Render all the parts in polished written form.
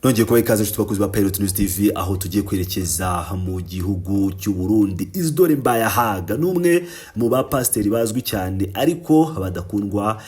Nongeye kubaha ikaze, inshuti bakunzi ba Pirate News TV, aho tugiye kwerekeza mu gihugu cy'u Burundi. Isidore Mbayahaga ni umwe mu bapasiteri bazwi cyane ariko badakundwa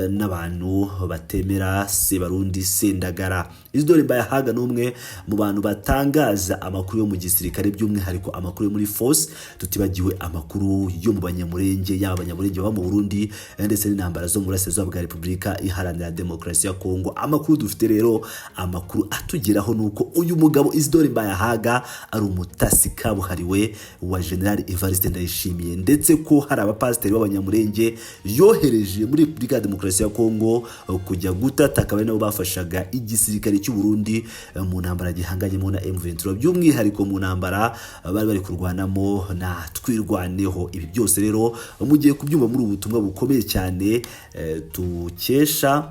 n'abantu batemera Sebarundi Sendagara. Isidore Mbayahaga ni umwe mu bantu batangaza amakuru yo mu gisirikare, by'umwihariko amakuru yo muri force, tutibagiwe amakuru yo mu Banyamurenge, yaba Abanyamurenge baba mu Burundi ndetse n'intambara zo mu burasirazuba bwa Repubulika Iharanira Demokarasi ya Kongo. Amakuru dufite rero, amakuru atugeraho, ni uko uyu mugabo Isidore Mbayahaga ari umutasi kabuhariwe wa General Evariste Ndayishimiye, ndetse ko hari abapasiteri b'Abanyamurenge yohereje muri Repubulika ya Demokarasi ya Kongo kujya gutata, akaba ari nabo bafashaga igisirikare cy'u Burundi mu ntambara gihanganyemo na M23, by'umwihariko mu ntambara bari bari kurwanamo na Twirwaneho. Ibi byose rero mugiye kubyumva muri ubu butumwa bukomeye cyane dukesha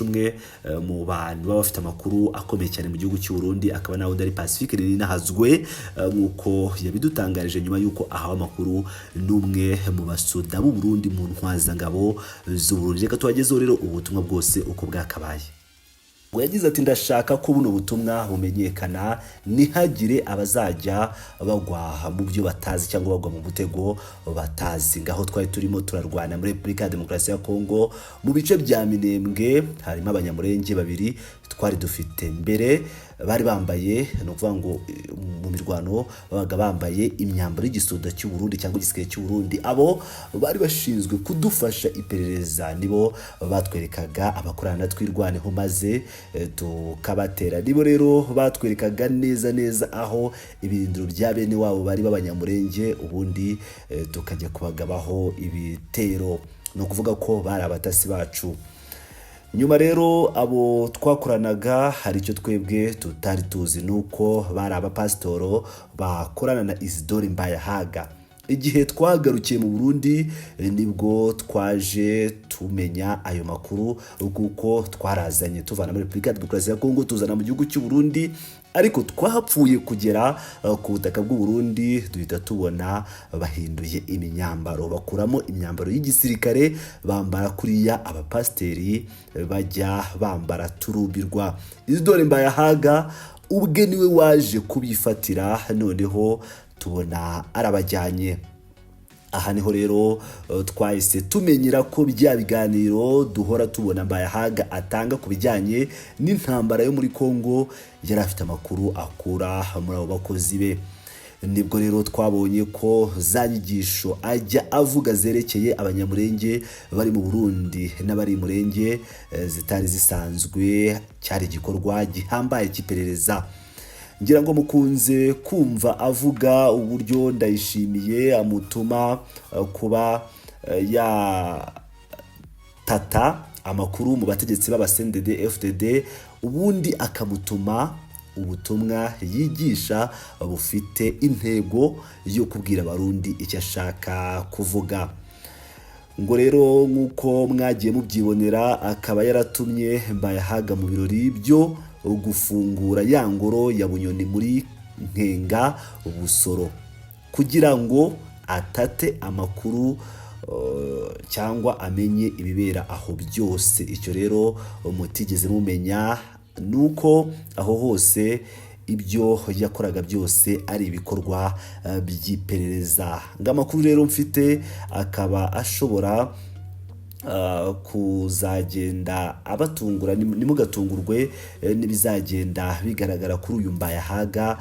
umwe mu bantu baba bafite amakuru akomeye cyane mu gihugu cy'u Burundi, akaba nawe undi ari Pacifique Nininahazwe, nk'uko yabidutangarije nyuma y'uko ahawe amakuru n'umwe mu basoda b'u Burundi mu ntwazangabo z'u Burundi. Reka tubagezeho rero ubutumwa bwose uko bwakabaye. Ngo yagize ati: "Ndashaka ko buno butumwa bumenyekana, ntihagire abazajya bagwa mu byo batazi cyangwa bagwa mu mutego batazi. Ngaho twari turimo turarwana muri Repubulika ya Demokarasi ya Kongo mu bice bya Minembwe, harimo Abanyamurenge babiri twari dufite. Mbere bari bambaye, ni ukuvuga ngo mu mirwano babaga bambaye imyambaro y'igisoda cy'u Burundi cyangwa igisirikare cy'u Burundi. Abo bari bashinzwe kudufasha iperereza, nibo batwerekaga abakorana na Twirwaneho maze tukabatera. Nibo rero batwerekaga neza neza aho ibirindiro bya bene wabo bari b'Abanyamurenge, ubundi tukajya kubagabaho ibitero. Ni ukuvuga ko bari abatasi bacu. Nyuma rero abo twakoranaga hari icyo twebwe tutari tuzi, ni uko bari abapasitoro bakorana na Isidore Mbayahaga. Igihe twagarukiye mu Burundi nibwo twaje tumenya ayo makuru, kuko twarazanye tuvana muri Repubulika ya Demokarasi ya Kongo tuzana mu gihugu cy'u Burundi. Ariko twapfuye kugera ku butaka bw'u Burundi duhita tubona bahinduye imyambaro, bakuramo imyambaro y'igisirikare bambara kuriya abapasiteri bajya bambara, turubirwa. Isidore Mbayahaga ubwe niwe waje kubifatira, noneho tubona arabajyanye. Aha niho rero twahise tumenyera ko bya biganiro duhora tubona Mbayahaga atanga ku bijyanye n'intambara yo muri Kongo yari afite amakuru akura muri abo bakozi be. Nibwo rero twabonye ko za nyigisho ajya avuga zerekeye Abanyamurenge bari mu Burundi n'abari Murenge zitari zisanzwe, cyari igikorwa gihambaye cy'iperereza. Ngira ngo mukunze kumva avuga uburyo Ndayishimiye amutuma kuba yatata amakuru mu bategetsi b'aba CNDD FDD, ubundi akamutuma ubutumwa yigisha bufite intego yo kubwira Abarundi icyo ashaka kuvuga. Ngo rero nk'uko mwagiye mubyibonera, akaba yaratumye Mbayahaga mu birori byo gufungura ya ngoro ya Bunyoni muri Nkenga Busoro kugira ngo atate amakuru cyangwa amenye ibibera aho byose. Icyo rero mutigeze mumenya ni uko aho hose ibyo yakoraga byose ari ibikorwa by'iperereza. Ngo amakuru rero mfite akaba ashobora kuzagenda abatungura. Ntimugatungurwe n'ibizagenda bigaragara kuri uyu Mbayahaga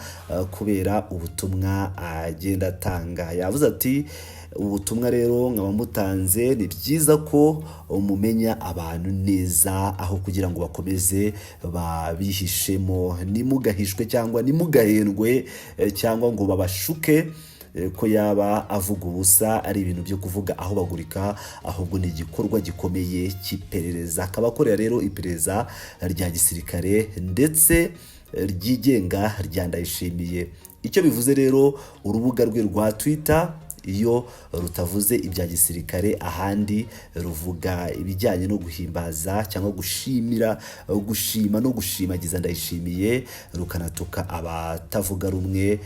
kubera ubutumwa agenda atanga." Yavuze ati: "Ubutumwa rero nkaba mutanze, ni byiza ko mumenya abantu neza aho kugira ngo bakomeze babihishemo. Ntimugahishwe cyangwa ntimugahendwe cyangwa ngo babashuke ko yaba avuga ubusa, ari ibintu byo kuvuga aho bagurika, ahubwo ni igikorwa gikomeye cy'iperereza." Akaba akorera rero iperereza rya gisirikare ndetse ryigenga rya Ndayishimiye. Icyo bivuze rero, urubuga rwe rwa Twitter Iyo rutavuze ibya gisirikare, ahandi ruvuga ibijyanye no guhimbaza cyangwa gushimira, gushima no gushimagiza Ndayishimiye, rukanatuka abatavuga rumwe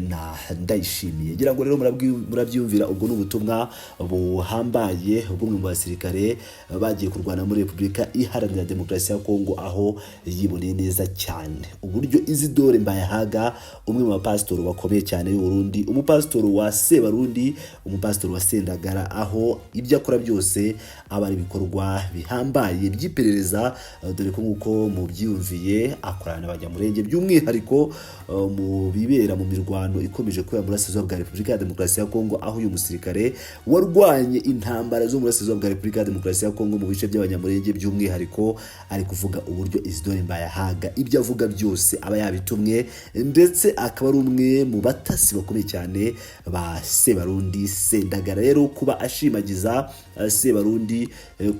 na Ndayishimiye. Ngira ngo rero murabyiyumvira. Ubwo ni ubutumwa buhambaye bw'umwe mu basirikare bagiye kurwana muri Repubulika Iharanira Demokarasi ya Kongo, aho yiboneye neza cyane uburyo Isidore Mbayahaga, umwe mu bapasitori bakomeye cyane y'u Burundi, umupasitori wa Sebarundi, umupasitori wa Sendagara, aho ibyo akora byose aba ari ibikorwa bihambaye by'iperereza, dore ko nk'uko mubyiyumviye akorana n'Abanyamurenge, by'umwihariko mu bibera mu mirwano ikomeje kubera mu burasirazuba bwa Repubulika ya Demokarasi ya Kongo, aho uyu musirikare warwanye intambara zo mu burasirazuba bwa Repubulika ya Demokarasi ya Kongo mu bice by'Abanyamurenge by'umwihariko, ari kuvuga uburyo Isidore Mbayahaga ibyo avuga byose aba yabitumwe, ndetse akaba ari umwe mu batasi bakomeye cyane ba Sebarundi Sendagara. Rero kuba ashimagiza Sebarundi,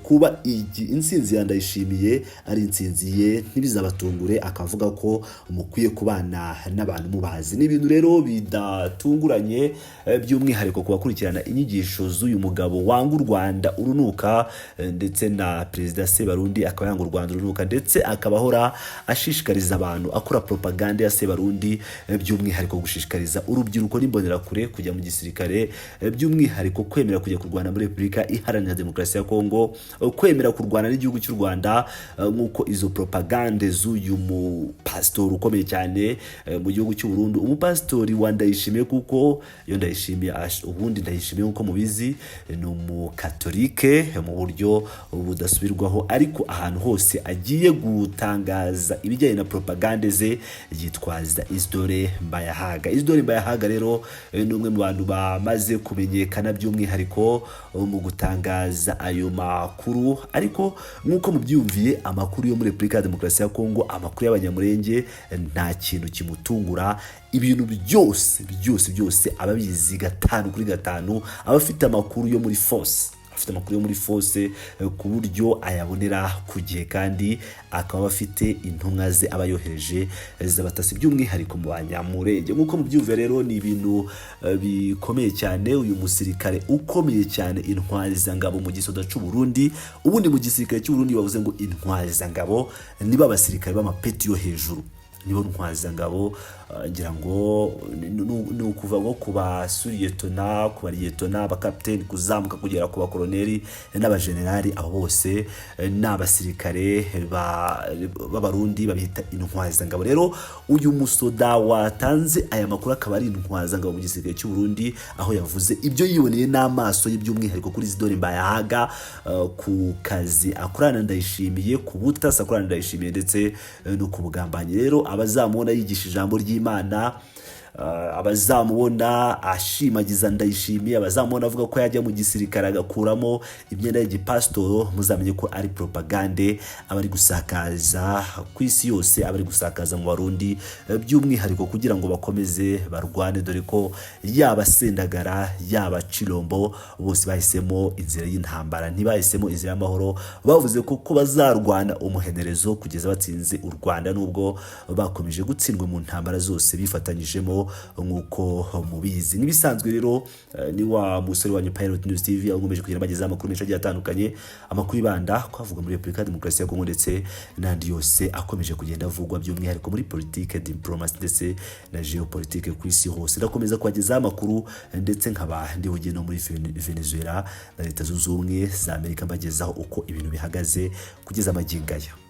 kuba intsinzi ya Ndayishimiye ari intsinzi ye, ntibizabatungure, akavuga ko mukwiye kubana n'abantu mubazi. Ni ibintu rero bidatunguranye, by'umwihariko ku bakurikirana inyigisho z'uyu mugabo wanga u Rwanda urunuka, ndetse na Perezida Sebarundi akaba yanga u Rwanda urunuka, ndetse akaba ahora ashishikariza abantu akora propaganda ya Sebarundi, by'umwihariko gushishikariza urubyiruko n'imbonerakure kujya mu gisirikare, by'umwihariko kwemera kujya kurwana muri Repubulika Iharanira Demokarasi ya Kongo, kwemera kurwana n'igihugu cy'u Rwanda, nk'uko izo propagande z'uyu mupasitori ukomeye cyane mu gihugu cy'u Burundi, umupasitori wa Ndayishimiye, kuko iyo Ndayishimiye ubundi Ndayishimiye nk'uko mubizi ni umukatolike mu buryo budasubirwaho, ariko ahantu hose agiye gutangaza ibijyanye na propagande ze yitwaza Isidore Mbayahaga. Isidore Mbayahaga rero ni umwe mu bantu bamaze kumenyekana by'umwihariko mu gutangaza ayo makuru. Ariko nk'uko mubyiyumviye, amakuru yo muri Repubulika ya Demokarasi ya Kongo, amakuru y'Abanyamurenge, nta kintu kimutungura. Ibintu byose byose byose aba abizi gatanu kuri gatanu, aba afite amakuru yo muri force, afite amakuru yo muri force ku buryo ayabonera ku gihe, kandi akaba afite intumwa ze aba yohereje z'abatasi, by'umwihariko mu Banyamurenge. Nk'uko mubyumva rero, ni ibintu bikomeye cyane. Uyu musirikare ukomeye cyane, intwazangabo mu gisoda cy'u Burundi, ubundi mu gisirikare cy'u Burundi bavuze ngo intwazangabo niba abasirikare b'amapeti yo hejuru, nibo ntwazangabo. Ngira ngo ni ukuva nko ku basuriyetona, ku bariyetona, abakapiteni, kuzamuka kugera ku bakoroneri n'abajenerali, abo bose ni abasirikare b'Abarundi, babita intwazangabo. Rero uyu musoda watanze aya makuru akaba ari intwazangabo mu gisirikare cy'u Burundi, aho yavuze ibyo yiboneye n'amaso ye, by'umwihariko kuri Isidore Mbayahaga, ku kazi akorana Ndayishimiye, ku butasi akorana Ndayishimiye, ndetse no ku bugambanyi. Rero abazamubona yigisha ijambo ry'Imana, abazamubona ashimagiza Ndayishimiye, abazamubona avuga ko yajya mu gisirikare agakuramo imyenda y'igipasitoro, muzamenye ko ari propagande aba ari gusakaza ku isi yose, aba ari gusakaza mu Barundi by'umwihariko, kugira ngo bakomeze barwane, dore ko yaba Sendagara, yaba Cirombo, bose bahisemo inzira y'intambara, ntibahisemo inzira y'amahoro. Bavuze ko bazarwana umuhenerezo kugeza batsinze u Rwanda, nubwo bakomeje gutsindwa mu ntambara zose bifatanyijemo, nk'uko mubizi. Nk'ibisanzwe rero, ni wa musore wanyu Pilot News TV, aho nkomeje kugenda mbagezaho amakuru menshi agiye atandukanye, amakuru yibanda kwavuga muri Repubulika ya Demokarasi ya Kongo ndetse n'andi yose akomeje kugenda avugwa, by'umwihariko muri politike, diplomasi ndetse na geopolitike ku isi hose. Ndakomeza kubagezaho amakuru, ndetse nkaba ndi bugiye no muri Venezuela na Leta Zunze Ubumwe za Amerika, mbagezaho uko ibintu bihagaze kugeza amagingo aya.